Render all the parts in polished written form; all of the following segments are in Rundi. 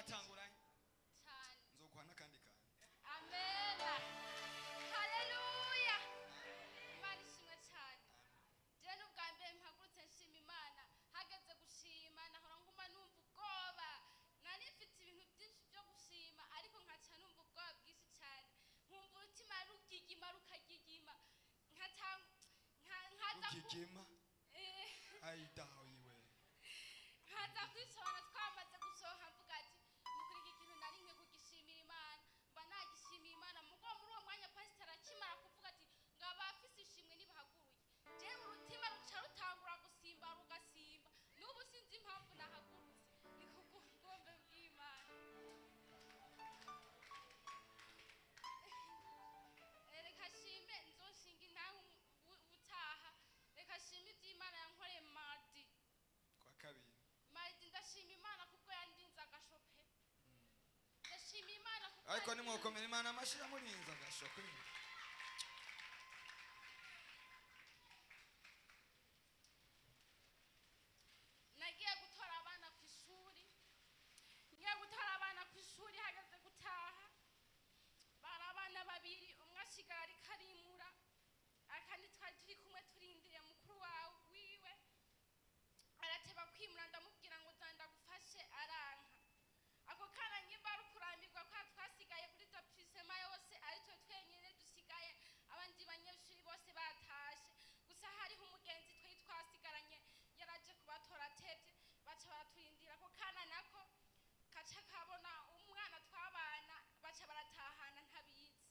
Twatanguranye cyane. Nzoguha n'akandi kantu. Amena, haleluya, Imana ishimwe cyane. Jewe n'ubwa mbere mpagurutse nshima Imana. Hageze gushima nahora nguma numva ubwoba. Nari mfite ibintu byinshi byo gushima, ariko nkaca numva ubwoba bwinshi cyane, nkumva umutima rugigima, rukagigima, nkaza Rugigima. Eh. Ayidawiwe. Nkaza kwisohora, twamaze gusohoka mvuga ati: "Nukuri iki kintu nari nkwiye kugishimira Imana, mba nagishimiye Imana." Mugo muri uwo mwanya pasiteri akimara kuvuga ati ngo abafise ishimwe nibahaguruke, jewe urutima ruca rutangura gusimba, rugasimba. N'ubu sinzi impamvu nahagurutse, ni kubw'ubugombe bw'Imana. Reka shime, nzoshinga intahe ubutaha. Reka shime iby'Imana yankoreye mardi. Kwa kabiri. Mardi ndashima Imana kubwo yandinze agashope. Ndashima Imana kubwo Ariko yandinze- nimwokomera Imana amashyi, yamurinze agashoka. Nagiye gutora abana ku ishuri, ngiye gutora abana ku ishuri, hageze gutaha bari abana babiri, umwe ashigara ariko arimura, akandi twari turi kumwe turindiriye mukuru wawe wiwe, arateba kwimura. Ndamubwira ngo zanda gufashe, aranka. Ako kana nyimba ari ukurambirwa kwa twasigaye kuri doptisema yose ari twe twenyine dusigaye, abandi banyeshuri bose batashe. Gusa hariho umugenzi twari twasigaranye yaraje kubatora atevye, baca baraturindira. Ako kana nako kaca kabona umwana twabana, baca baratahana ntabizi.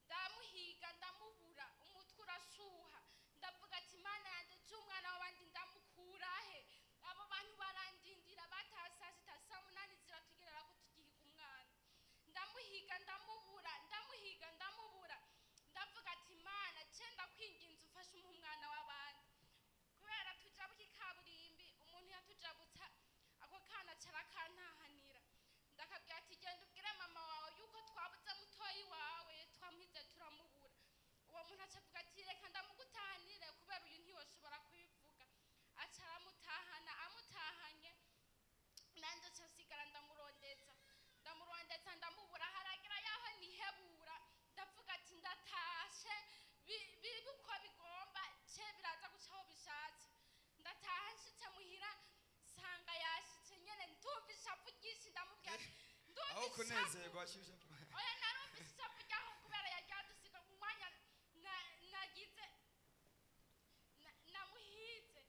Ndamuhiga ndamubura, umutwe urashuha. Ndavuga ati: "Imana yanjye, cy'umwana w'abandi ndamukurahe? Abo bantu barandindira, bataha saa 6, saa 8 ziratugerera ko tugihiga umwana." Ndamuhiga ndamubura, ndamuhiga ndamubura. Ndavuga ati: "Imana, ce ndakwinginze, ufashe umuhe umwana w'abandi." Kubera tujabuka ikaburimbi, umuntu yatujabutsa ako kana carakantahanira. Ndakabwira ati: "Genda ubwire mama wawe yuko twabuze mutoyi wawe, twamuhize turamubura." Uwo muntu aca avuga ati: "Reka ndamugutahanire, kubera uyu ntiyoshobora kubivuga." Aca aramutahana. Amutahanye, nanjye aca asigara, ndamurondeza, ndamurondeza, ndamubura. Haragira yaho nihebura, ndavuga ati: "Ndatashe, bibe uko bigomba, ce biraza guca aho bishatse." Ndataha, nshitse muhira nsanga yashitse nyene. Ndumva ishavu ryinshi, ndamubwira ati: "Ndumva Aho ishavu." Kunezerwa washyushye. Oya, narumvise ishavu ryaho kubera yaryadusiga mu mwanya nagize namuhize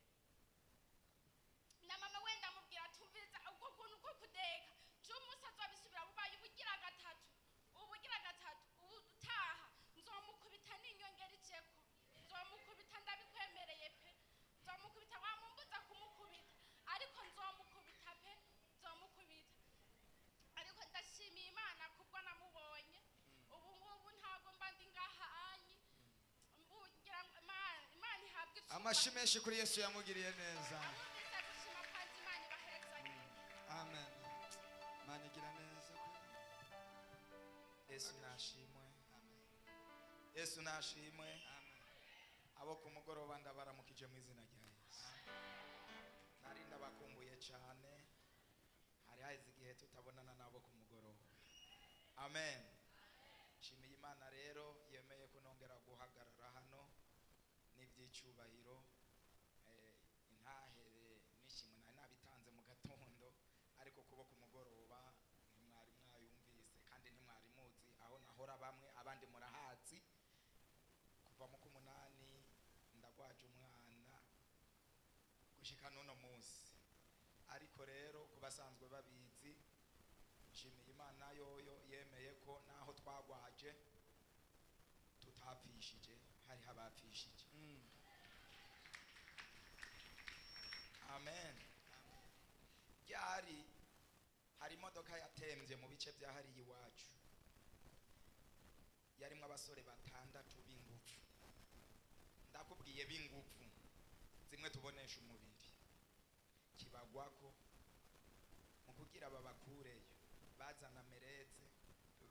na mama wenda. Amubwira atumviriza ubwo kuntu ko kudeka je umunsi azobisubira, bubaye ubugira gatatu, ubugira gatatu, ubu utaha nzomukubita n'inyongera ijeko, nzomukubita, ndabikwemereye pe, nzomukubita. Wamumbuza kumukubita, ariko nzomukubita pe, nzomukubita. Ariko ndashimiye Imana kubwo namubonye. Ubu ngubu ntabwo mba ndi ngaha anyi mbugira ngo Imana ihabwe icubahiro. Amashyi menshi kuri Yesu yamugiriye neza. Abumvise gushima kwanjye, Imana ibahezagire. Amen, Imana igira neza. Yesu nashimwe. Amen. Yesu nashimwe. Amen. Abo ku mugoroba ndabaramukije mu izina rya Yesu. Nari ndabakumbuye cyane, hari haheze igihe tutabonana nabo ku mugoroba. Amen. Nshimiye Imana rero yemeye kunongera guhagarara hano n'iby'icyubahiro. Intahere n'ishimwe nari nabitanze mu gatondo, ariko kubo ku mugoroba ntimwari mwayumvise kandi ntimwari muzi aho nahora. Bamwe abandi murahazi. Kuva mu k'umunani ndagwaje umwana gushika n'uno munsi. Ariko rero ku basanzwe babizi, nshimiye Imana yoyo yemeye ko naho twagwaje tutapfishije, hariho abapfishije. Amen. Ryari hari imodoka yatemvye mu bice bya hariya iwacu, yarimwo abasore batandatu b'ingufu. Ndakubwiye b'ingufu zimwe tubonesha umubiri. Kibagwako mu kugira babakureyo, bazana mereze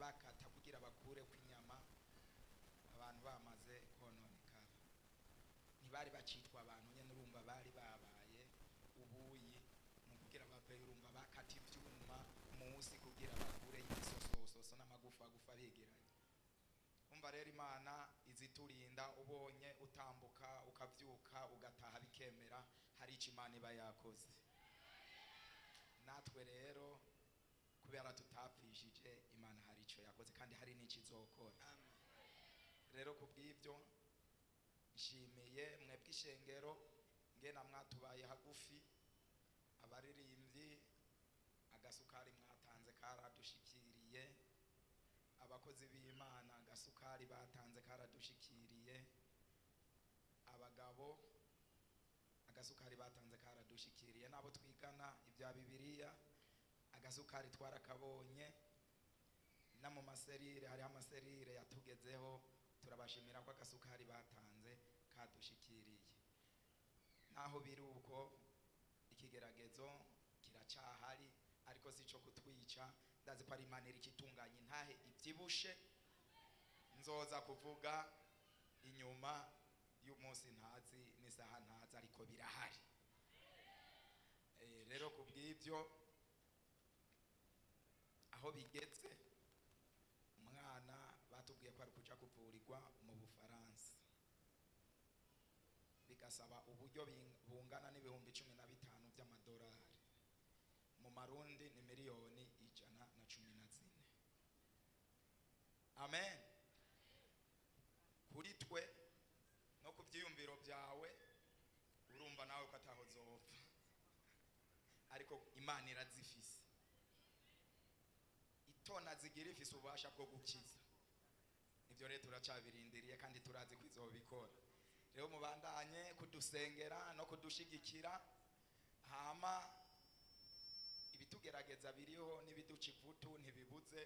bakata kugira bakureko inyama. Abantu bamaze kononekara, ntibari bacitwa abantu nyene, urumva bari babaye ubuyi. Mu kugira baveyo, urumva bakata ivyuma munsi. kuturinda. Ubonye utambuka ukavyuka ugataha bikemera, hari icyo Imana iba yakoze. Natwe rero kubera tutapfishije Imana, hari icyo yakoze kandi hari n'icyo izokora. Amen. Rero ku bw'ibyo nshimiye mwebwe ishengero ngena mwatubaye hagufi, abaririmbyi agasukari mwatanze karadushikiriye, abakozi b'Imana agasukari batanze karadushikiriye, abagabo agasukari batanze karadushikiriye, n'abo twigana ibya Bibiliya agasukari twarakabonye, no mu maserire hariho amaserire yatugezeho. Turabashimira ko agasukari batanze kadushikiriye. Naho biri uko, ikigeragezo kiracahari, ariko si cyo kutwica. Ndazi ko ari Imana iriko itunganya intahe ibyibushe nzoza kuvuga inyuma y'umunsi ntazi n'isaha ntazi, ariko birahari. Rero ku bw'ibyo, aho bigeze, umwana batubwiye ko ari kuja kuvurirwa mu Bufaransa, bigasaba uburyo bungana n'15,000 by'amadolari. Mu marundi ni 114,000,000. Amen. Kuri twe no ku byiyumviro byawe, urumva nawe ko ataho zopfa, ariko Imana irazifise, itona zigira ifise ububasha bwo gukiza. Ibyo rero turacabirindiriye kandi turazi ko izobikora. Rero mubandanye kudusengera no kudushigikira. Hama ibitugerageza biriho n'ibiduca ivutu ntibibuze.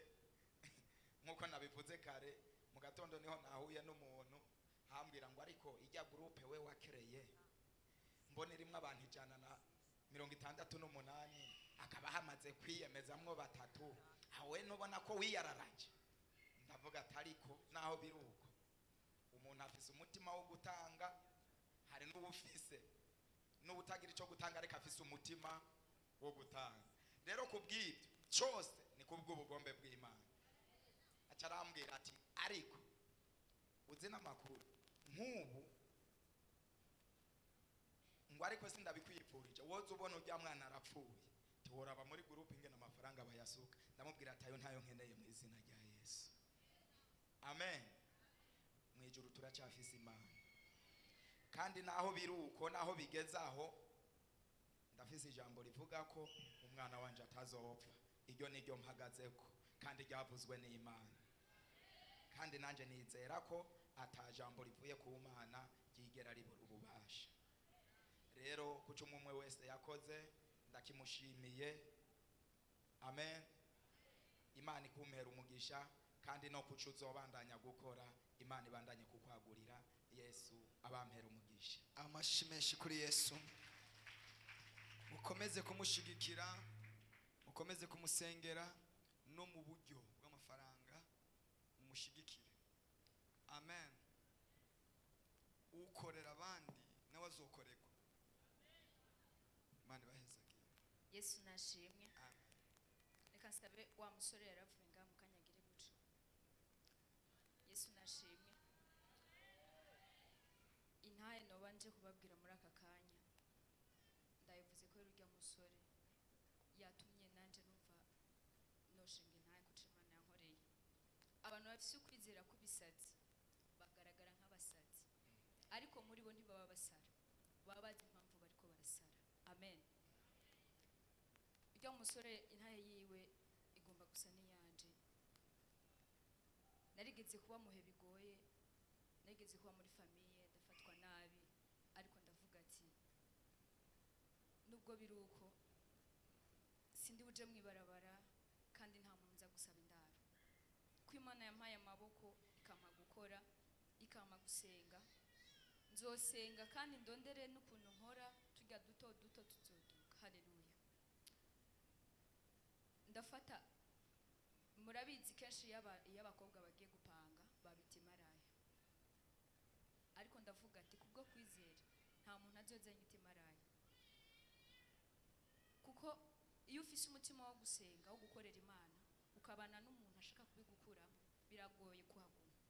Nk'uko nabivuze kare mu gatondo, niho nahuye n'umuntu hambwira ngo: "Ariko ijya groupe we wakereye, mbona irimwo abantu 168, akaba hamaze kwiyemezamwo batatu, awe nubona ko wiyararaje?" Ndavuga ati: "Ariko naho biri uko, umuntu afise umutima wo gutanga. Hari n'uwufise n'ubutagira icyo gutanga, ariko afise umutima wo gutanga." Rero ku bw'ibyo cyose ni kubw'ubugombe bw'Imana. Aca arambwira ati: "Ariko uzi n'amakuru nk'ubu?" Ngo: "Ariko sindabikwifurije, woza ubona ujya mwana arapfuye, tiworaba muri groupe ingene amafaranga bayasuka." Ndamubwira ati: "Ayo ntayo nkeneye mu izina rya Yesu." Amen. Mu ijuru turacyafise Imana, kandi naho biri uko, naho bigeze aho, ndafise ijambo rivuga ko umwana wanje atazopfa. Iryo niryo mpagazeko kandi ryavuzwe n'Imana, kandi nanjye nizera ko ata jambo rivuye ku Mana ryigera ribura ububasha. Rero kuco umwe umwe wese yakoze ndakimushimiye. Amen. Imana ikumpera umugisha, kandi no kuco uzobandanya gukora, Imana ibandanye kukwagurira. Yesu abampera umugisha. Amashi menshi kuri Yesu. Mukomeze kumushigikira, mukomeze kumusengera no mu buryo bw'amafaranga mumushigikire. Amen. Ukorera abandi nawe azokorerwa. Imana ibahezagire. Yesu nashimwe. Amen. Reka nsabe wa musore yaravuye ngaha mu kanya agire guca. Yesu nashimwe. Intahe noba nje kubabwira muri aka kanya, ndayivuze ko urya musore yatumye nanje numva noshinga intahe kuca Imana yankoreye. Abantu bafise ukwizera kw'ibisazi bagaragara nk'abasazi, ariko muri bo ntibaba basara, baba bazi impamvu bariko barasara. Amen. Urya musore intahe yiwe igomba gusa n'iyanje. Narigeze kuba muhe bigoye, narigeze kuba muri famille ndafatwa nabi, ariko ndavuga ati nubwo biri uko, sindi buje mwibarabara, kandi nta muntu nza gusaba indaro, ko Imana yampaye amaboko, ikampa gukora, ikampa gusenga, nzosenga kandi ndondere n'ukuntu nkora turya duto duto tuzoduka. Haleluya. Ndafata, murabizi kenshi iyo abakobwa bagiye gupanga babita imaraya, ariko ndavuga ati kubwo kwizera nta muntu azoza anyita imaraya, kuko iyo ufise umutima wo gusenga, wo gukorera Imana, ukabana n'umuntu ashaka kubigukuramo, biragoye kuhaguma.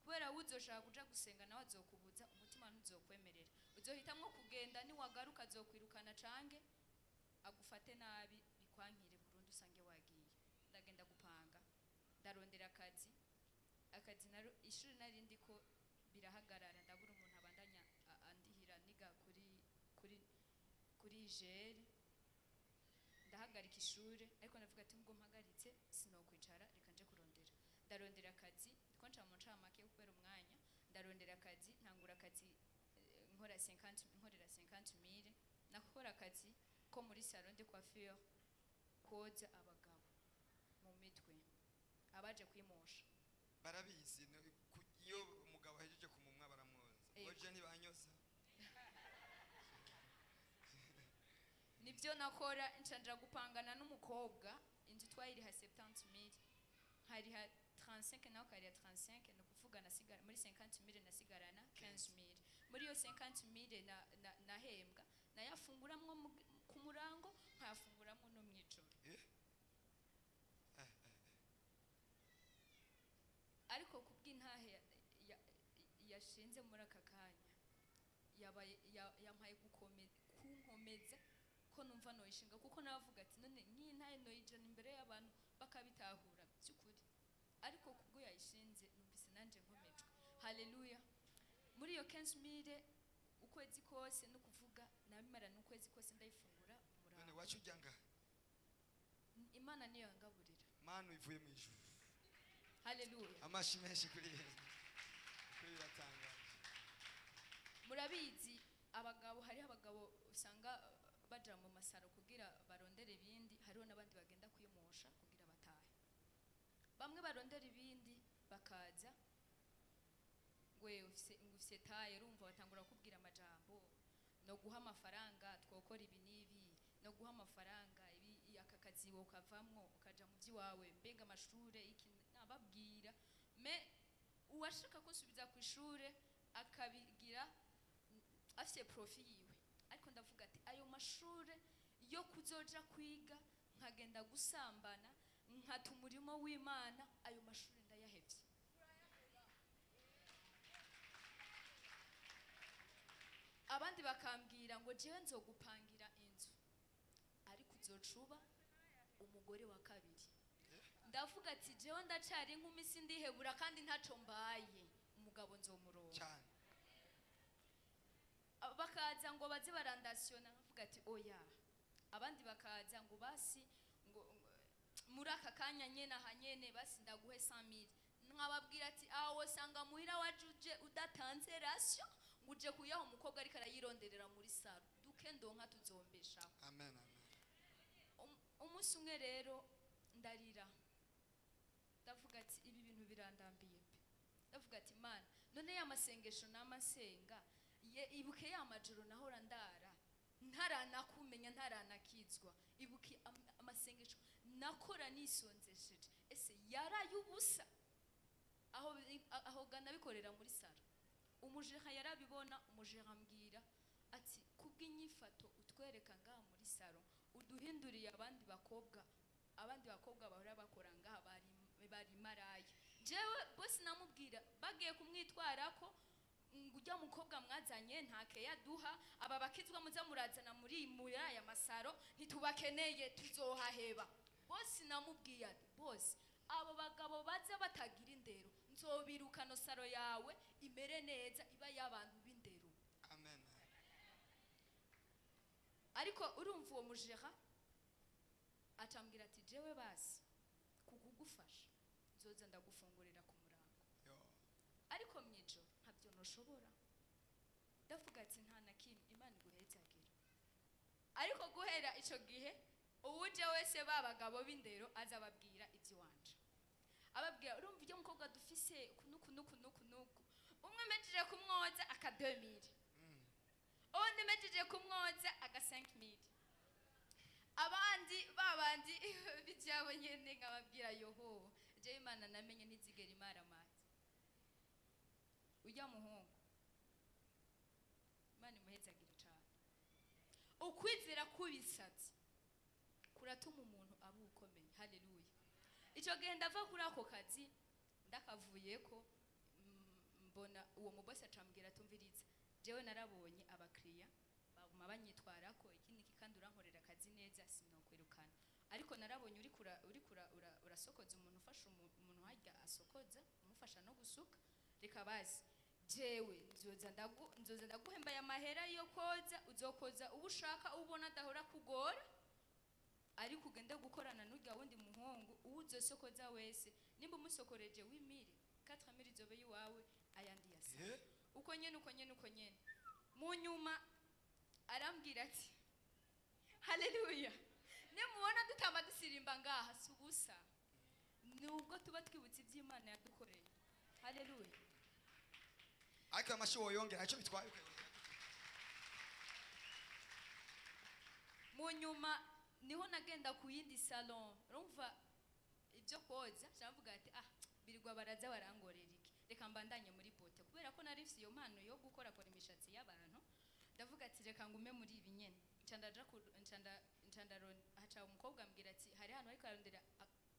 Kubera Kubera uzoshaka kuja gusenga nawe azokubuza, umutima ntuzokwemerera, uzohitamwo kugenda, niwagaruka azokwirukana cange agufate nabi, bikwankire burundu, usange wagiye. Ndagenda gupanga, ndarondera akazi. Akazi naro, ishuri nari ndiko birahagarara, ndabura umuntu abandanya andihira niga kuri jere. Ndahagarika ishure, ariko ndavuga ati ubwo mpagaritse sinokwicara, reka nje kurondera. Ndarondera akazi, ndiko nca mu ncamake kubera umwanya. Ndarondera akazi, ntangura akazi, nkora 50, nkorera 50 mille. Nakora akazi ko muri salon de coiffure, koza abagabo mu mitwe abaje kwimosha. Barabizi, iyo umugabo ahejeje kumumwa baramwoza. Ego. Oje ntibanyoza. Nibyo nakora. Nca gupangana n'umukobwa, inzu twayiriha 70 mille, nkariha 35, nawe akariha 35, ni ukuvuga nasigara muri 50 mille, nasigarana 15 mille. Muri iyo 50 mille nahembwa, nayafunguramwo ku murango, nkayafunguramwo no mw'ijoro. Eh? Ariko kubw'intahe yashinze muri aka kanya, yabaye yampaye kunkomeza ko numva noyishinga, kuko navuga ati none nk'iyi ntahe noyijana imbere y'abantu bakabitahura by'ukuri? Ariko kubwo yayishinze numvise nanje nkomejwe. Haleluya! Muri iyo 15 mille ukwezi kose, no kuvuga nabimara n'ukwezi kose ndayifungura None umurango. Wacu ujya ngaha? Imana niyo yangaburira. Manu ivuye mu ijuru. Haleluya! Amashi menshi kuri Yesu, kuri biratangaje. Murabizi abagabo, hariho abagabo usanga baja mu masaro kugira barondere ibindi, hariho n'abandi bagenda kwimosha kugira batahe. Bamwe barondera ibindi bakaza ngwe ufise, ngo ufise taye, urumva batangura kubwira amajambo no guha amafaranga, twokora ibi n'ibi, no guha amafaranga ibi, aka kazi wokavamwo ukaja mu by'iwawe, mbega amashure iki, nababwira me uwashaka kunsubiza ku ishure akabigira afise profit yiwe. Ariko ndavuga ati ayo mashure yo kuzoja kwiga nkagenda gusambana, nkata umurimo w'Imana, ayo mashure ndayahevye. Abandi bakambwira ngo jewe nzogupangira inzu, ariko uzocuba umugore wa kabiri. Ndavuga ati jewe ndacari inkumi, sindihebura kandi ntaco mbaye, umugabo nzomuronka. Cyane. Bakaza ngo baze barandasiyona, nkavuga ati oya. Abandi bakaza ngo basi ngo muri aka kanya nyene aha nyene basi ndaguhe 100,000, nkababwira ati aho wosanga muhira waje udatanze ration, ngo uje kuyaha umukobwa ariko arayironderera muri salo, duke ndonka tuzombeshaho. Amen, amen. Umunsi umwe rero ndarira, ndavuga ati ibi bintu birandambiye pe. Ndavuga ati Mana, none ya masengesho namasenga ye, ibuke ya majoro nahora ndara ntaranakumenya, ntaranakizwa, ibuke amasengesho nakora nisonzesheje, ese yaraye ubusa? Aho gana bikorera muri saro, umujeha yarabibona. Umujeha ambwira ati kubw'inyifato utwereka ngaha muri saro, uduhinduriye abandi bakobwa, abandi bakobwa bahora bakora ngaha bari maraya. Jewe bose namubwira bagiye kumwitwarako ngo ujya mukobwa mwazanye nta keya duha, aba bakizwa muza murazana muri aya masaro ntitubakeneye, tuzohaheba. Bose namubwiye ati bose abo bagabo baza batagira indero nzobirukano, saro yawe imere neza, iba y'abantu b'indero. Amen. Ariko urumva uwo mujeha acambwira ati jewe basi kukugufasha nzoza ndagufungurira ku murango. Yo. Ariko mwijoro ntabyo ntushobora. Ndavuga ati nta na kimwe, Imana iguhezagira. Ariko guhera ico gihe uwuje wese, ba bagabo b'indero, azababwira iby'iwanje, ababwira urumva ibyo mukobwa dufise uku nuku nuku nuku nuku. Umwe mejije kumwoza aka 2000, uwundi mejije kumwoza aka 5000, abandi babandi bijyabo nyene nkababwira yoho jewe Imana namenye ntizigera imara amazi. Ujya muhungu Imana imuhezagire cane. Ukwizera kubisatsi kuratuma umuntu aba ukomeye. Haleluya! Ico gihe ndava kuri ako kazi, ndakavuyeko. Mbona uwo mubosi acambwira, atumviriza, jewe narabonye abakiriya baguma banyitwarako iki niki, kandi urankorera akazi neza, sinokwirukana, ariko narabonye uriko urasokoza umuntu, ufasha umuntu harya asokoza, umufasha no gusuka. Reka bazi jewe nzoza ndaguhemba aya mahera yo koza, uzokoza uwo ushaka, ubona adahora kugora, ariko ugende gukorana n'urya wundi muhungu. Uwo uzosokoza wese, nimba umusokoreje 8 mille, 4 mille izobe yiwawe, ayandi yasa. Uko nyene, uko nyene, uko nyene. Mu nyuma arambwira ati haleluya, nimubona dutamba dusirimba ngaha si ubusa, nubwo tuba twibutse iby'Imana yadukoreye. Haleluya. Ariko amashi woyongera, icyo bitwaye ukayongera. Mu nyuma niho nagenda ku yindi salon. Urumva ibyo koza, ndavuga ati ah, birirwa baraza barangorera iki, reka mbandanye muri beauté, kubera ko nari mfise iyo mpano yo gukorakora imishatsi y'abantu. Ndavuga ati reka ngume muri ibi nyene. Nca ndaja nca haca umukobwa ambwira ati hari hano ariko arondera,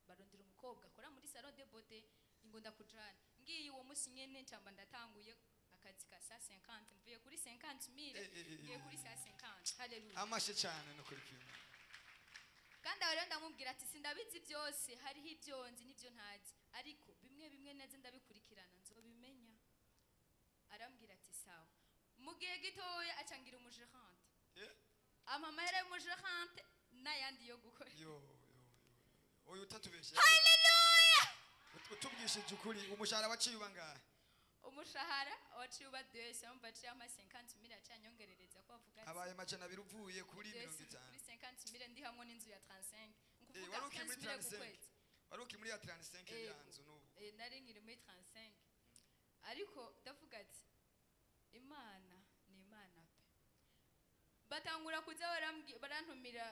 barondera umukobwa akora muri salon de beauté, ingo ndakujana. Ngiye uwo munsi nyene, ncamba ndatanguye akazi ka 150, mvuye kuri 50 mille ngiye kuri 150. Haleluya. Amashi cyane no kuri kw'Imana. Kandi aho rero ndamubwira ati sindabizi byose, hariho ibyo nzi n'ibyo ntazi, ariko bimwe bimwe neza ndabikurikirana, nzobimenya. Arambwira ati sawa. Mu gihe gitoya acangira umugérante, ampa amahera y'umugérante n'ayandi yo gukora. Yo yo yo yo, oya, utatubeshye. Haleluya. Utubwishije ukuri, umushahara waciye uba ngahe? Umushahara waciye uba 200, umva, aciye ampa 50 mille, aciye anyongerereza ko avuga ati Abaye 200 uvuye kuri mirongo 200 itanu. Kuri 50 mille, ndi hamwe n'inzu ya 35. Nkuvuga Wari ukiri muri 15 mille ku 35. kwezi. Wari ukiri muri ya 35 Yego. ya nzu n'ubu? Nari nkiri muri 35, ariko ndavuga ati Imana ni Imana pe. Batangura kuza barantumira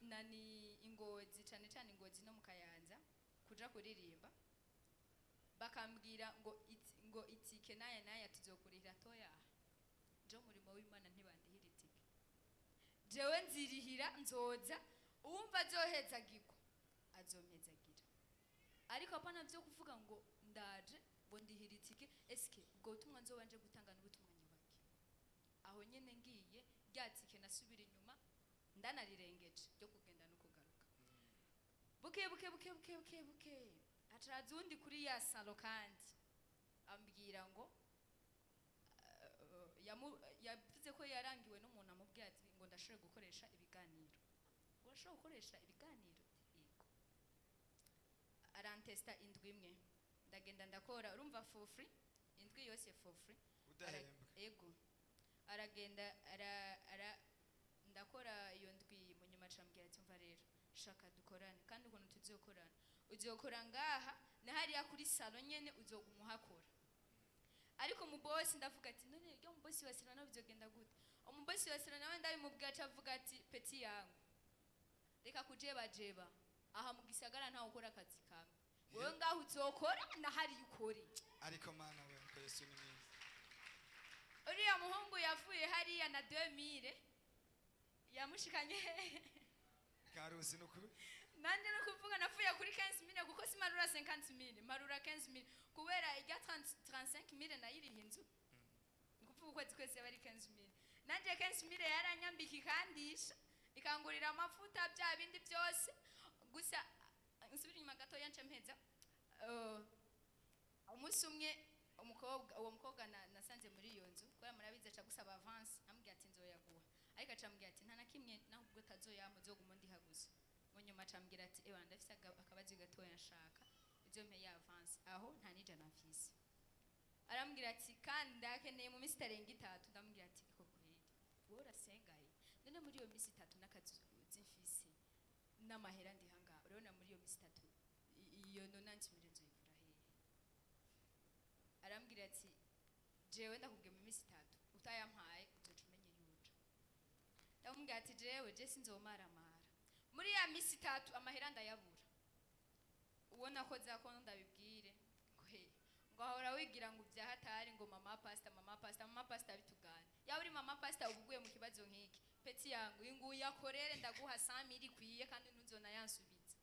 nani, Ingozi, cyane cyane Ingozi no mu Kayanza, kuja kuririmba, bakambwira ngo ngo itike naya naya tuzokurihira. Toya, nje umurimo w'Imana ntibandihira itike, jewe nzirihira, nzoza, uwumva azohezagirwa azompezagira, ariko apana byo kuvuga ngo ndaje ngo ndihira itike. Eske ubwo butumwa nzoba nje gutanga n'ubutumwa nyabaki? Aho nyene ngiye, rya tike nasubira inyuma ndanarirengeje ryo kugenda no kugaruka. Buke buke buke buke buke buke, hacaza uwundi kuri ya salon, kandi ambwira ngo yavuze ko yarangiwe n'umuntu amubwira ati ngo ndashobora gukoresha ibiganiro, ngo urashobora gukoresha ibiganiro. Ati yego. Arantesta indwi imwe, ndagenda ndakora, urumva, for free, indwi yose for free. Udahembwa? Ego. Aragenda ara, ara ndakora iyo ndwi, mu nyuma acambwira ati umva rero, shaka dukorane, kandi ukuntu tuzokorana, uzokora ngaha na hariya kuri salon nyene, uzoguma uhakora. Ariko umubosi, ndavuga ati none ryo umubosi wa salon nawe bizogenda gute? Umubosi wa salon nawe ndabimubwira, aca avuga ati petit yangu, reka kujebajeba aha mu gisagara, ntawe ukora akazi kamwe, wewe ngaho uzokora na hariya ukore. Ariko Mana we, ko Yesu ni mwiza. Uriya muhungu yavuye hariya na 2000 yamushikanye hehe? Karusi n'ukuri. Nanjye no kuvuga navuye kuri 15 mille, kuko simarura 50 mille, marura 15 mille, kubera irya 30 35 mille nayiriha inzu, ni ukuvuga ukwezi kwese yaba ari 15 mille. Nanjye 15 mille yaranyambika, ikandisha, ikangurira amavuta, bya bindi byose. Gusa nsubira inyuma gatoya, nce mpeza. Umunsi umwe umukobwa, uwo mukobwa nasanze muri iyo nzu, kubera murabizi aca gusaba avance, ambwira ati nzoyaguha, ariko aca ambwira ati nta na kimwe naho ubwo utazoyampa, uzoguma undiha gusa. Mu nyuma aca ambwira ati ewa, ndafise akabazo gatoya, nshaka uzompe ya avance. Aho nta n'ijana mfise. Arambwira ati kandi ndakeneye mu minsi itarenga 3. Ndamubwira ati ko kweli wowe urasengaye? None muri iyo minsi 3 n'akazi uzi mfise n'amahera ndiha ngaha, urabona muri iyo minsi 3 iyo 90 mille nzoyikura hehe? Arambwira ati jewe ndakubwiye, mu minsi 3 utayampaye uzoca umenye yuja. Ndamubwira ati jewe je sinzomaramara. Muri ya minsi 3 amahera ndayabura. Uwo nakoze ako ndabibwire ngo he, ngo ahora wigira ngo ibyahatari, ngo mama pastor, mama pastor, mama pastor, bitugane. Yaba uri mama pastor uba uguye mu kibazo nk'iki. Petit yangu, uyu nguyu yakorere, ndaguha 100 mille ikwiye, kandi ntuzona yansubiza.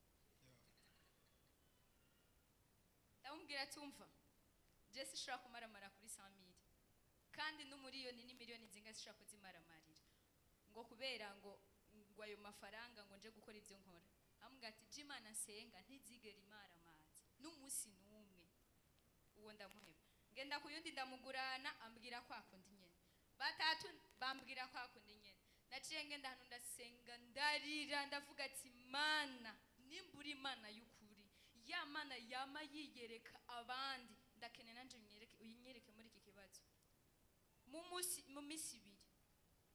Ndamubwira ati umva, Je sishobora kumaramara kuri 100,000, kandi n'umuriyoni n'imiliyoni zinga sishobora kuzimaramarira ngo kubera ngo ayo mafaranga ngo nje gukora ibyo nkora. Ambwira ati: "Je Imana nsenga ntizigera imaramaza n'umunsi n'umwe." Uwo ndamuheba, ngenda ku yundi, ndamugurana, ambwira kwa kundi nyene. Batatu bambwira kwa kundi nyene. Naciye ngenda hano, ndasenga, ndarira, ndavuga ati: "Mana, nimba uri Imana y'ukuri, ya Mana yama yiyereka abandi, ndakeneye nanje unyereke, uyinyereke muri iki kibazo." Mu minsi 2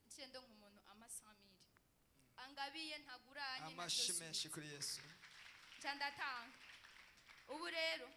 nciye ndonka umuntu ama 100,000 angabiye, ntaguranye. Amashi menshi kuri Yesu. Nca ndatanga. Ubu rero